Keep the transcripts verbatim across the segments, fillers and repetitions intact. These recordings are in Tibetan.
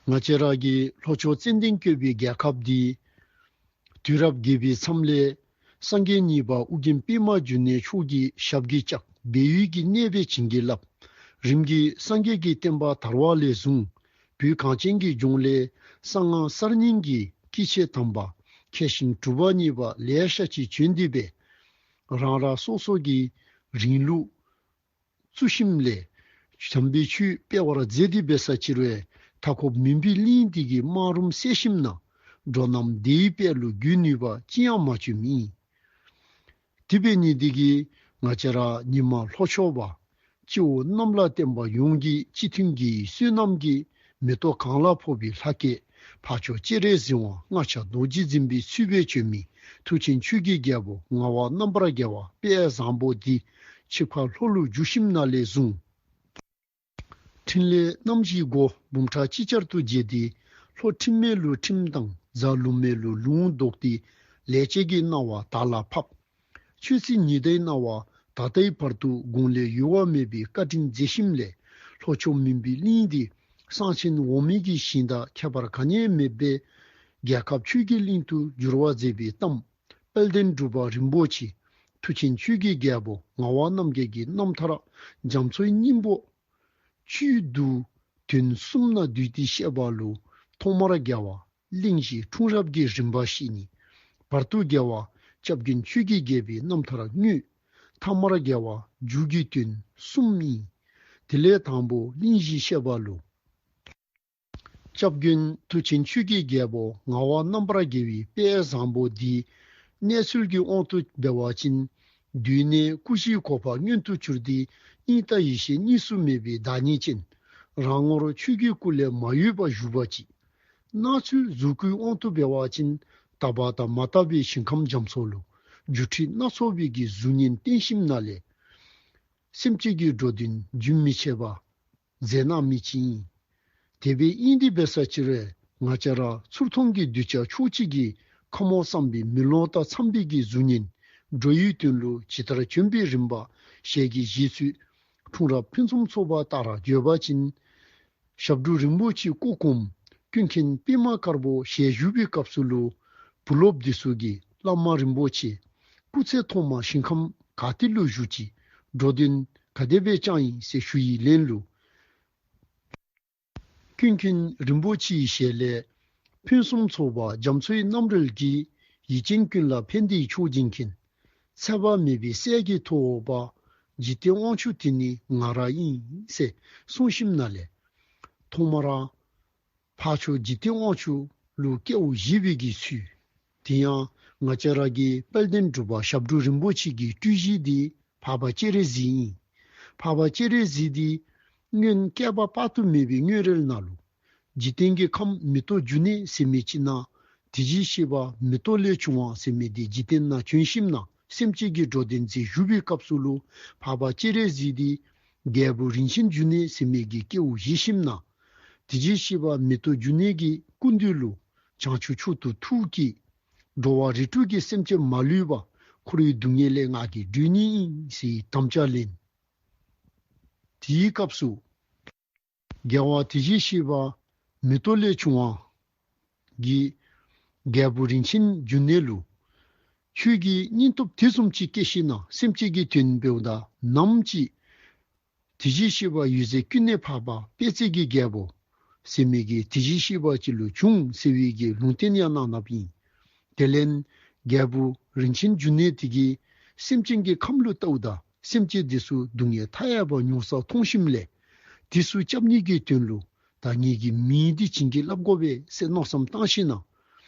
ང་བཅས་ར་གི་ལྷོ་ཕྱོགས་ཙན་དན་བཀོད་པའི་རྒྱལ་ཁབ་འདི། དུས་རབས་བརྒྱད་པའི་མཚམས་ལས་སངས་རྒྱས་གཉིས་པ་ཨོ་རྒྱན་པདྨ་འབྱུང་གནས་མཆོག་གི་ཞབས་ཀྱིས་བཅགས་སྦས་ཡུལ་གྱི་གནས་པའི་བྱིན་གྱིས་བརླབས། རིམ་གྱིས་སངས་རྒྱས་ཀྱི་བསྟན་པ་དར་བ་ལས་བཟུང་བོད་གངས་ཅན་གྱི་ལྗོངས་ལས་གསང་སྔགས་གསར་རྙིང་གི་སྐྱེས་ཆེན་དམ་པ་མཁས་ཤིང་གྲུབ་པ་བརྙེས་པ་ལེ་ཤ་ཅིག་བྱོན་ཏེ་འབད། རང་རང་སོ་སོ་གི་རིང་ལུགས་བཙུགས་ཞིནམ་ལས་དམ་པའི་ཆོས་སྤེལ་བར་མཛད་དེ་འབད་ས་ཕྱི་རོལ་མཐའ་འཁོབ་མུན་པའི་གླིང་འདི་གི་སྨག་རུམ་བསལ་ཞིནམ་ན་འགྲོ་རྣམས་བདེ་བའི་དཔལ་ལུ་འགྱུར་ནུས་པ་ཅི་ཡང་མ་བྱོན་མིན། དེ་འབད་ནི་འདི་གིས་ང་བཅས་ར་ཉི་མ་ལྷོ་ཕྱོགས་པ་སྤྱི་བོ་གནམ་ལ་བསྟན་པ་ཡོངས་ཀྱི་སྤྱི་མཐུན་གྱི་བསོད་ནམས་ཀྱི་མེ་ཏོག་གང་ལ་ཕོག་པའི་ལྷ་སྐལ་འཕགས་མཆོག་སྤྱན་རས་གཟིགས་དབང་མངའ་བྱ་རྡོ་རྗེ་འཛིན་པའི་ཚུལ་འབད་བྱོན་མི་མཐུ་ཆེན་ཆོས་ཀྱི་རྒྱལ་པོ་ངག་དབང་རྣམ་པར་རྒྱལ་བ་དཔལ་བཟང་པོ་འདི་ཆིབས་ཁ་ལྷོ་ལུ་བསྒྱུར་ཞིནམ་ན་ལས་བཟུང་། ཕྲིན་ལས་རྣམ་བཞིའི་སྒོ་འབུམ་ཕྲག་ཅིག་ཅར་དུ་རྒྱས་ཏེ། ལྷོ་ཁྲིམས་མེད་ལུ་ཁྲིམས་དང་རྫ་ལུང་མེད་ལུ་ལུང་བཟློག་སྟེ། ལས་བྱེད་ཀྱི་གནང་བ་བདག་ལ་ཕབ། ཆོས་སྲིད་ཉི་ཟླའི་གནང་བ་ད་ལྟའི་བར་དུ་དགུང་ལས་ཡོལ་བ་མེད་པའི་བཀའ་དྲིན་མཛད་ཞིནམ་ལས་ལྷོ་ཕྱོགས་མུན་པའི་གླིང་འདི་གསང་ཆེན་འོག་མིན་གྱི་ཞིང་དང་ཁྱད་པར་ག་ནི་མེད་པའི་རྒྱལ་ཁབ་ཆོས་ཀྱི་གླིང་དུ་འགྱུར་བར་མཛད་པའི་གཏམ། དཔལ་ལྡན་འབྲུག་པ་རིན་པོ་ཆེ་མཐུ་ཆེན་ཆོས་ཀྱི་རྒྱལ་པོ་ངག་དབང་རྣམ་རྒྱལ་གྱི་རྣམ་ཐར་རྒྱ་མཚོའི་སྙིང་པོ་བཅུད་བསྡུས་དོན་གསུམ་ན་བསྡུས་ཏེ་བཤད་པ་ལུ་ཐོག་མར་རྒྱལ་བ་གླིང་བཞི་འཁྲུངས་རབས་ཀྱི་རིམ་པ་བཤད་ནི། བར་དུ་རྒྱལ་བ་སྐྱབས་མགོན་ཆོས་ཀྱི་རྒྱལ་པོའི་རྣམ་ཐར་དངོས། ཐ་མར་རྒྱལ་བ་མཇུག་གི་དོན་གསུམ་ཨིན། དེ་ལས་དང་པོ་གླིང་བཞི་བཤད་པ་ལུ། སྐྱབས་མགོན་མཐུ་ཆེན་ཆོས་ཀྱི་རྒྱལ་པོ་ངག་དབང་རྣམ་པར་རྒྱལ་བའི་དཔལ་བཟང་པོ་འདི་གནས་ཚུལ་གྱི་དབང་དུ་འབད་བ་ཅིན། དུས་གནས་སྐུ་བཞིའི་གོ་འཕང་མངོན་དུ་གྱུར་ཏེ་གཉིས་ལྟ་ཡེ་ཤེས་གཉིས་སུ་མེད་པའི་བདག་ཉིད་ཅན། རང་ངོར་ཆོས་ཀྱི་སྐུ་ལས་མ་གཡོས་པར་བཞུགས་པ་ཅིག། སྣང་ཚུལ་གཟུགས་སྐུའི་དབང་དུ་འབད་བ་ཅིན། དག་པ་དང་མ་དག་པའི་ཞིང་ཁམས་རྒྱ་མཚོ་ལུ་སྒྱུ་འཕྲུལ་སྣ་ཚོགས་པའི་གི་གཟུགས་བརྙན་བསྟན་ཞིནམ་ན་ལས། སེམས་ཅན་གྱི་འགྲོ་དོན་རྒྱུན་མི་ཆད་པ་མཛད་གནང་མི་ཅིག་ཨིན། དེ་སྦེ་ཨིན་ཏེ་འབད་ས་ཕྱི་རོལ་ང་བཅས་ར་ཚུར་མཐོང་གི་གདུལ་བྱ་ཕྱོགས་གཅིག་གི་ཁམས་འོག་བསམ་པའི་མེ་ལོང་དང་འཚམས་པའི་གི་གཟུགས་བརྙན་འགྲོ་བའི་དོན་ལུ་ཇི་ལྟར་བྱོན་པའི་རིམ་པ་ཞལ་གྱིས་བཞེས་ཚུལ་འཁྲུངས་རབས་ཕུན་སུམ་ཚོགས་པ་ལྟར་བརྗོད་པ་ཅིན། ཞབས་དྲུང་རིན་པོ་ཆེའི་སྐུ་གོམས་ཀུན་མཁྱེན་པདྨ་དཀར་པོ་ཞལ་བཞུགས་པའི་སྐབས་སུ་ལུ་བུ་སློབ་འདི་ཚུ་གིས་བླ་མ་རིན་པོ་ཆེ་སྐུ་ཚེ་ཐོག་མ་ཞིང་ཁམས་ག་ཏེ་ལུ་བཞུགས་ཅི། འགྲོ་དོན་ག་དེ་སྦེ་བསྐྱངས་ཡི་ཟེར་ཞུ་ཡི་ལན་ལུ། ཀུན་མཁྱེན་རིན་པོ་ཆེའི་ཞལ་ལས། ཕུན་སུམ་ཚོགས་པ་རྒྱ་མཚོའི་རྣམ་རོལ་གྱིས། ཡིད་ཅན་ཀུན་ལ་ཕན་བདེའི་མཆོག་སྦྱིན་མཁན། ཚད་པ་མེད་པའི་སྲས་ཀྱི་ཐུ་བོ་པ། འཇིག་རྟེན་དབང་ཕྱུག་དེ་ནི་ང་རང་ཡིན། ཟེར་གསུངས་ཞིནམ་ན་ལས། ཐོག་མར་འཕགས་མཆོག་འཇིག་རྟེན་དབང་ཕྱུག་ལུ་སྐྱེ་བོ་བཞེས་པའི་གི་ཚུལ། དེ་ཡང་ང་བཅས་ར་གི་དཔལ་ལྡན་འབྲུག་པ་ཞབས་དྲུང་རིན་པོ་ཆེ་གི་སྤྲུལ་གཞི་འདི་འཕགས་པ་སྤྱན་རས་གཟིགས་ཨིན། འཕགས་པ་སྤྱན་རས་གཟིགས་འདི་སྔོན་བསྐལ་པ་དཔག་ཏུ་མེད་པའི་སྔོན་རོལ་ནང་ལུ། འཇིག་རྟེན་གྱི་ཁམས་མེ་ཏོག་འབྱུང་གནས་ཟེར་མི་ཅིག་ན། དེ་བཞིན་གཤེགས་པ་མེ་ཏོག་ལས་བྱུང་བ་ཟེར་མི་འདི་འཇིག་རྟེན་ན་བྱོན་ཞིནམ་ན་སེམས་ཅན་གྱི་འགྲོ་དོན་མཛད་བཞུགས་པའི་སྐབས་སུ་ལུ། འཕགས་པ་སྤྱན་རས་གཟིགས་འདི་རྒྱལ་པོ་རིན་ཆེན་འབྱུང་གནས་ཟེར་མི་གི་སྐྱེ་བོ་བཞེས་ཞིནམ་ན། དེ་བཞིན་གཤེགས་པ་མེ་ཏོག་འབྱུང་གནས་ཀྱི་སྐུ་མདུན་ལུ་བྱང་ཆུབ་མཆོག་ཏུ་ཐུགས་བསྐྱེད། འགྲོ་བ་རིགས་དྲུག་གི་སེམས་ཅན་མ་ལུས་པ་འཁོར་བའི་སྡུག་བསྔལ་ལས་ང་གིས་སྒྲོལ་ནི་ཨིན་ཟེར་དམ་བཅའ་ལེན། དེའི་སྐབས་སུ་རྒྱལ་བ་དེ་བཞིན་གཤེགས་པ་མེ་ཏོག་ལས་བྱུང་བ་གིས་རྒྱལ་པོ་རིན་ཆེན་འབྱུང་གནས་ལུ། ཁྱོད་ཀྱིས་སྙིང་སྟོབས་དེ་བཟུམ་ཅིག་སྐྱེས་ཤིང་ན་སེམས་ཅན་གྱི་དོན་འབདཝ་ད་ནམ་ཅིག་དེ་བཞིན་གཤེགས་པ་འོད་ཟེར་ཀུན་ནས་འཕགས་པ་དཔལ་བརྩེགས་ཀྱི་རྒྱལ་པོ་ཟེར་མི་གི་དེ་བཞིན་གཤེགས་པ་ཅིག་ལུ་འབྱུང་ཟེར་བའི་གི་ལུང་བསྟན་ཡང་གནང་གནངམ་ཨིན། དེ་ལས་རྒྱལ་པོ་རིན་ཆེན་འབྱུང་གནས་དེ་གིས་སེམས་ཅན་གྱི་ཁམས་ལུ་བལྟཝ་ད་སེམས་ཅན་དེ་ཚུ་སྡུག་བསྔལ་མཐའ་ཡས་པ་མྱོང་ས་མཐོང་ཞིནམ་ལས། དེ་ཚུ་སྐྱབས་ནི་གི་དོན་ལུ་ད་ངེ་གི་མིང་འདི་བྱིན་གྱིས་བརླབ་དགོ་པས་ཟེར་མནོ་བསམ་བཏང་ཞིནམ་ན།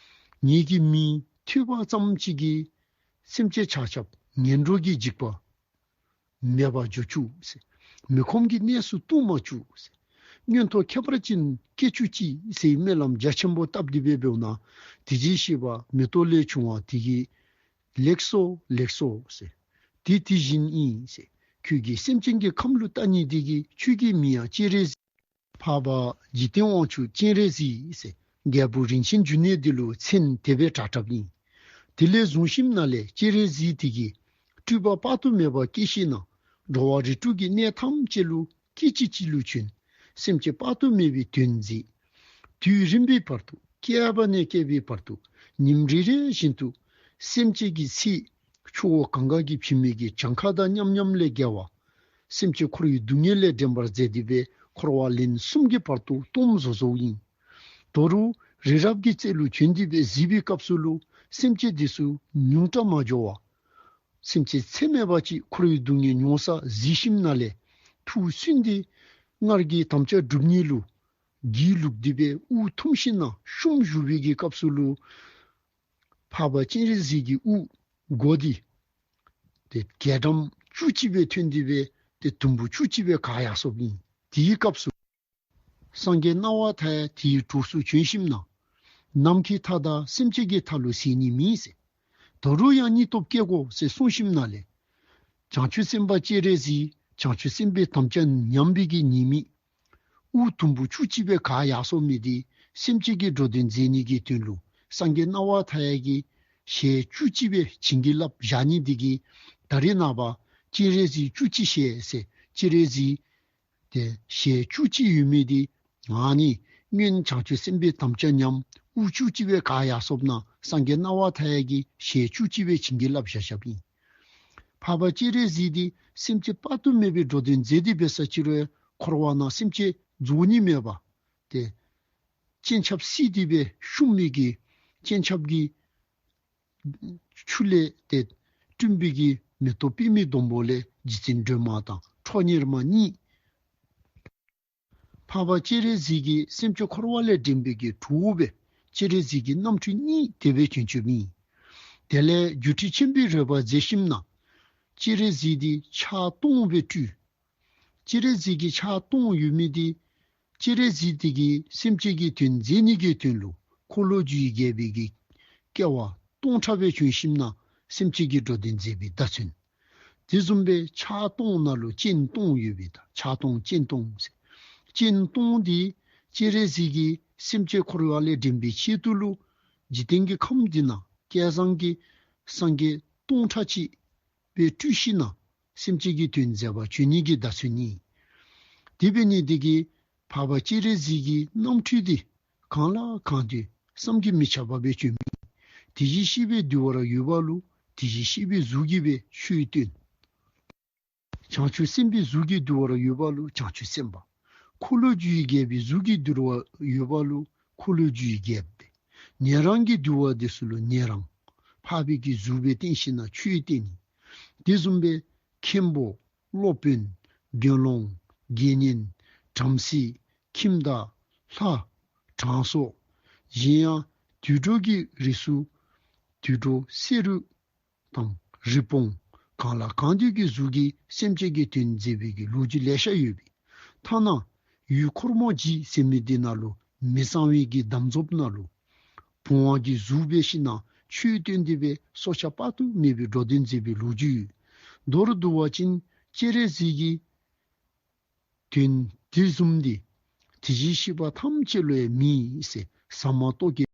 ངེ་གི་མིང་ཐོས་པ་ཙམ་ཅིག་གིས་སེམས་ཅན་ཆ་ཁྱབ་ངན་འགྲོ་གི་འཇིགས་པ་མེད་པར་འགྱུར་བཅུག་ཟེར། མི་ཁོམ་གྱི་གནས་སུ་ལྟུང་མ་བཅུག་ཟེར། མངོན་མཐོ་ཁྱད་པར་ཅན་སྐྱེ་བཅུག་ཅིག་ཟེར་སྨོན་ལམ་རྒྱ་ཆེན་པོ་བཏབ་སྟེ་འབད་འབདཝ་ན། དེ་བཞིན་གཤེགས་པ་མེ་ཏོག་ལས་བྱུང་བ་དེ་གིས་ལེགས་སོ་ལེགས་སོ་ཟེར། དེ་དེ་བཞིན་ཨིན་ཟེར། ཁྱོད་ཀྱིས་སེམས་ཅན་གྱི་ཁམས་ལུ་བལྟ་ནི་དེ་གིས་ཁྱོད་ཀྱི་མིང་ཡང་སྤྱན་རས་གཟིགས། འཕགས་པ་འཇིག་རྟེན་དབང་ཕྱུག་སྤྱན་རས་གཟིགས་ཟེར་རྒྱལ་པོ་རིན་ཆེན་འབྱུང་གནས་འདི་ལུ་མཚན་དེ་སྦེ་གྲགས་གྲགསཔ་ཨིན། དེ་ལས་བཟུང་ཞིནམ་ན་ལས་སྤྱན་རས་གཟིགས་དེ་གིས་སྤྲུལ་པ་དཔག་ཏུ་མེད་པ་སྐྱེས་ཞིནམ་ན་འགྲོ་བ་རིགས་དྲུག་གི་གནས་ཐམས་ཅད་ལུ་སྐད་ཅིག་གཅིག་ལུ་བྱོན། སེམས་ཅན་དཔག་ཏུ་མེད་པའི་དོན་མཛད། དུས་རིམ་པའི་བར་དུ། བསྐལ་པ་ནས་བསྐལ་པའི་བར་དུ། ཉིན་རེ་རེ་བཞིན་དུ། སེམས་ཅན་གྱི་ཚེ། ཆུ་བོ་གངྒཱ་གི་བྱེ་མའི་གི་གྱང་ཁ་དང་མཉམ་མཉམ་ལས་བརྒལ་བ། སེམས་ཅན་འཁོར་བའི་སྡུག་བསྔལ་ལས་འདྲེན་པར་མཛད་དེ་བས་འཁོར་བ་ལན་གསུམ་གྱི་བར་དུ་སྟོངས་བཟོ་བཟོ་ཡིན། དོ་རུང་རི་རབ་ཀྱི་རྩེ་ལུ་བྱོན་ཏེ་བས་གཟིགས་པའི་སྐབས་སུ་ལུ་སེམས་ཅན་འདི་ཚུ་ཉུང་དྲགས་མ་འགྱོ་བ། སེམས་ཅན་ཚད་མེད་པ་ཅིག་འཁོར་བའི་སྡུག་བསྔལ་མྱོང་ས་གཟིགས་ཞིནམ་ན་ལས། ཐུགས་སུན་ཏེ་སྔར་གྱི་དམ་བཅའ་སྒྲུབ་ནི་ལུ་སྒྱིད་ལུག་སྟེ་བས་དབུགས་ཐུམ་ཞིནམ་ན་བཤུམ་བཞུགས་པའི་གི་སྐབས་སུ་ལུ། འཕགས་པ་སྤྱན་རས་གཟིགས་ཀྱི་དབུ་མགོ་འདི་ཏེ་རྒྱ་གྲམ་བཅུ་གཅིག་པའི་ཐོན་ཏེ་བས་ཏེ་དུམ་བུ་བཅུ་གཅིག་པའི་ག་ཡ་སོབ་ཡིན། དེའི་སྐབས་སུ་སངས་རྒྱས་སྣང་བ་མཐའ་ཡས་དེའི་གྲོགས་སུ་བྱོན་ཞིནམ་ན། ནམ་མཁའི་མཐའ་དང་སེམས་ཅན་གྱི་མཐའ་ལུ་ཟད་ནི་མེད་ཟེར། དོ་རུང་ཡང་སྙིང་སྟོབས་བསྐྱེད་དགོ་ཟེར་གསུངས་ཞིནམ་ན་ལས། བྱང་ཆུབ་སེམས་དཔའ་སྤྱན་རས་གཟིགས་བྱང་ཆུབ་སེམས་དཔའི་དམ་བཅའ་ཉམས་པའི་གི་ཉེས་དམིགས། དབུགས་དུམ་བུ་བཅུ་གཅིག་པའི་ག་ཡ་སོབ་མི་དེ་སེམས་ཅན་གྱི་འགྲོ་དོན་མཛད་ནི་གི་དོན་ལུ་སངས་རྒྱས་སྣང་བ་མཐའ་ཡས་ཀྱི་ཞལ་བཅུ་གཅིག་པའི་བྱིན་གྱིས་བརླབས་བཞག་ནི་དེ་གིས་ད་རེས་ནངས་པ་སྤྱན་རས་གཟིགས་བཅུ་གཅིག་ཞལ་ཟེར། སྤྱན་རས་གཟིགས་དེ་ཞལ་བཅུ་གཅིག་ཡོད་མི་དེ་ང་ནི་སྔོན་བྱང་ཆུབ་སེམས་དཔའི་དམ་བཅའ་ཉམས། དབུགས་བཅུ་གཅིག་པའི་ག་ཡ་སོབ་ན་སངས་རྒྱས་སྣང་བ་མཐའ་ཡས་ཀྱི་ཞལ་བཅུ་གཅིག་པའི་བྱིན་གྱིས་བརླབས་བཞག་བཞགཔ་ཨིན། འཕགས་པ་སྤྱན་རས་གཟིགས་དེ་སེམས་ཅན་དཔག་ཏུ་མེད་པའི་འགྲོ་དོན་མཛད་དེ་འབད་ས་ཕྱི་རོལ་འཁོར་བ་ན་སེམས་ཅན་རྫོགས་ནི་མེད་པ། ཏེ་སྤྱན་ཆབ་བསིལ་ཏེ་བས་བཤུམ་མི་གི་སྤྱན་ཆབ་ཀྱི་ཆུ་ལས་ཏེ་བསྐྲུན་པའི་གི་མེ་ཏོག་པདྨའི་སྡོང་པོ་ལས་རྗེ་བཙུན་སྒྲོལ་མ་དང་ཁྲོ་གཉེར་མ་གཉིས། འཕགས་པ་སྤྱན་རས་གཟིགས་ཀྱིས་སེམས་ཅན་འཁོར་བ་ལས་འདྲེན་པའི་གི་གྲོགས་པོ་སྦེ་སྤྱན་རས་གཟིགས་ཀྱི་རྣམ་འཕྲུལ་གཉིས་དེ་སྦེ་བྱོན་བྱོནམ་ཨིན། དེ་ལས་སྒྱུ་འཕྲུལ་ཆེན་པོའི་རོལ་པ་མཛད་ཞིནམ་ན། སྤྱན་རས་གཟིགས་དེ་ཕྱག་སྟོང་སྦེ་སྤྲུལ། སྤྱན་རས་གཟིགས་ཀྱི་ཕྱག་སྟོང་ཡོད་མི་དེ། སྤྱན་རས་གཟིགས་དེ་གིས་སེམས་ཅན་གྱི་དོན་མཛད་ནི་གི་དོན་ལུ་འཁོར་ལོས་སྒྱུར་བའི་རྒྱལ་པོའི་གི་སྐྱེ་བ་སྟོང་ཕྲག་སྦེ་བྱོན་ཞིནམ་ན་སེམས་ཅན་གྱི་འགྲོ་དོན་མཛད་པའི་བརྡ་མཚོན། དེ་བཟུམ་སྦེ་ཕྱག་སྟོང་ནང་ལུ་སྤྱན་སྟོང་ཡོད་པའི་བརྡ། ཕྱག་སྟོང་སྤྱན་སྟོང་ཟེར། སྤྱན་སྟོང་དེ་སྤྱན་རས་གཟིགས་ཀྱིས་སེམས་ཅན་འཁོར་བ་ལས་འདྲེན་པའི་ཆེད་དུ་ལུ་འཇིག་རྟེན་གྱི་ཁམས་འདི་ན་བསྐལ་བཟང་གི་སངས་རྒྱས་སྟོང་ཕྲག་གཅིག་སྦེ་སྤྲུལ་ཞིནམ་ན་སེམས་ཅན་གྱི་དོན་མཛད་པར་བྱོན་ནི་གི་བརྡ་མཚོན་ནི། དེ་འབད་ནི་དེ་གིས་འཕགས་པ་སྤྱན་རས་གཟིགས་ཀྱི་རྣམ་འཕྲུལ་དེ་གང་ལ་གང་འདུལ་བསམ་གྱིས་མི་ཁྱབ་པ་སྦེ་བྱོན་མི། དེ་བཞིན་གཤེགས་པའི་འདུལ་བར་འོས་པ་ལུ་དེ་བཞིན་གཤེགས་པའི་གཟུགས་ཀྱིས་སྦེ་ཆོས་སྟོན། བྱང་ཆུབ་སེམས་དཔའི་གཟུགས་ཀྱིས་འདུལ་བར་འོས་པ་ལུ་བྱང་ཆུབ་སེམས་དཔའ། འཁོར་ལོས་སྒྱུར་བའི་རྒྱལ་པོའི་གཟུགས་ཀྱིས་འདུལ་བར་འོས་པ་ལུ་འཁོར་ལོས་སྒྱུར་བའི་རྒྱལ་པོ། ཉན་རང་གི་འདུལ་བ་དེ་ཚུ་ལུ་ཉན་རང་། འཕགས་པའི་གི་གཟུགས་སྦེ་བསྟན་ཞིནམ་ན་ཆོས་བསྟན་ནི། དེ་བཟུམ་སྦེ་མཁན་པོ། སློབ་དཔོན། དགེ་སློང་། དགེ་བསྙེན། བྲམ་ཟེ། ཁྱིམ་བདག། ལྷ། དྲང་སྲོང་། གཞན་ཡང་དུད་འགྲོ་གི་རིགས་སུ་དུད་འགྲོ་བསེ་རུ་དང་རི་བོང་། གང་ལ་གང་འདུལ་གྱི་གཟུགས་ཀྱིས་སེམས་ཅན་གྱི་དོན་མཛད་པའི་གི་ལོ་རྒྱུས་ལེ་ཤ་ཡོད་པས། ཐ་ན་ཡུལ་འཁོར་མོ་འཇིག་ཟེར་མི་འདི་ནང་ལུ་མི་གཙང་བའི་གི་འདམ་རྫོབ་ནང་ལུ་བུང་བ་གི་གཟུགས་སྦེ་ཞིནམ་ན་ཆོས་སྟོན་ཏེ་སྦེ་སྲོག་ཆགས་དཔག་ཏུ་མེད་པའི་འགྲོ་དོན་མཛད་པའི་ལོ་རྒྱུས་ཡོད། མདོར་བསྡུ་བ་ཅིན་སྤྱན་རས་གཟིགས་ཀྱི་དོན་དེ་བཟུམ་འདི་དེ་བཞིན་གཤེགས་པ་ཐམས་ཅད་ལུ་ཡང་མེད་ཟེར་ཟ་མ་ཏོག་གི་